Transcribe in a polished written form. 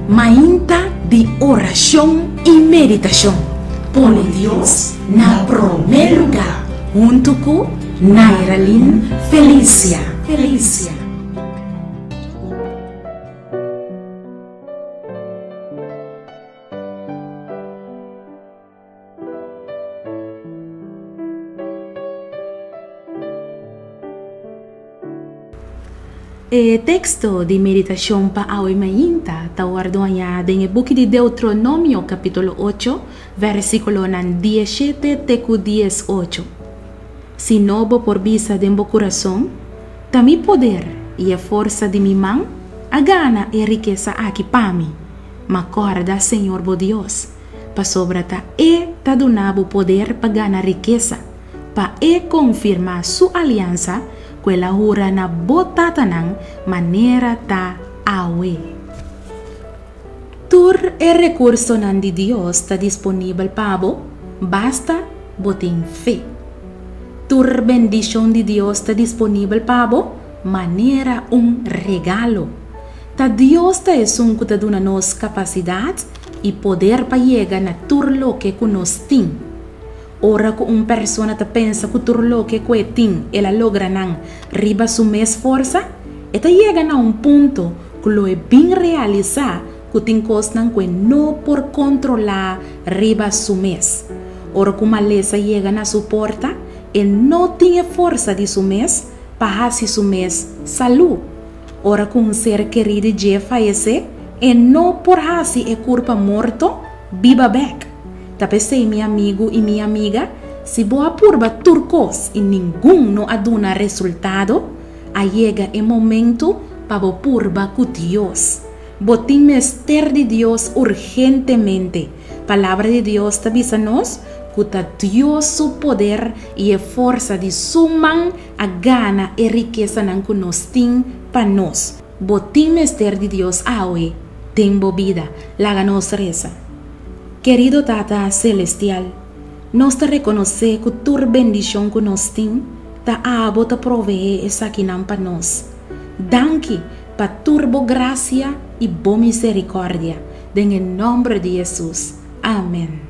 Mainta di orashon i meditashon. Pone Dios na promé lugá huntu ku Nairalyn Felicia. Felicia. E teksto di meditashon pa awe mainta ta wòrdu hañá den e buki di Deuteronomio kapítulo ocho, vèrsikulonan diesshete te ku diesocho. Si no bo por bisa den bo kurason, Ta mi poder i e forsa di mi man a gana e rikesa aki pa mi, ma kòrda Señor bo Dios, pasobra ta E ta duna bo poder pa gana rikesa, pa E konfirmá Su aliansa ku El a hura na bo tatanan manera ta awe. Tur e rekursonan di Dios ta disponibel pa bo, basta bo tin fe. Tur bendishon di Dios ta disponibel pa bo manera un regalo. Ta Dios ta esun ku ta duna nos kapasidat i poder pa yega na tur loke ku nos tin. Ora ku un persona ta pensa ku tur loke ku e tin el a logra nan riba su mes forsa, e ta yega na un punto ku lo e bin realisá ku tin kosnan ku e no por kontrolá riba su mes. Ora ku malesa yega na su porta, e no tin e forsa di su mes pa hasi su mes salú. Ora ku un ser kerí di dje fayesé, e no por hasi e kurpa morto biba bèk. Ta p'esei, mi amigu i mi amiga, si bo a purba tur kos i ningun no a duna resultado, a yega e momentu pa bo purba ku Dios. Bo tin mester di Dios urgentemente. Palabra di Dios ta bisa nos ku ta Dios su poder i e forsa di su man a gana e rikesanan ku nos tin pa nos. Bo tin mester di Dios awe den bo bida. Laga nos resa. Kerido Tata Selestial, nos ta rekonosé ku tur bendishon ku nos tin ta abo ta proveé esakinan pa nos. Danki pa tur bo grasia i bo miserikòrdia. Den e nòmber di Hesus. Amen.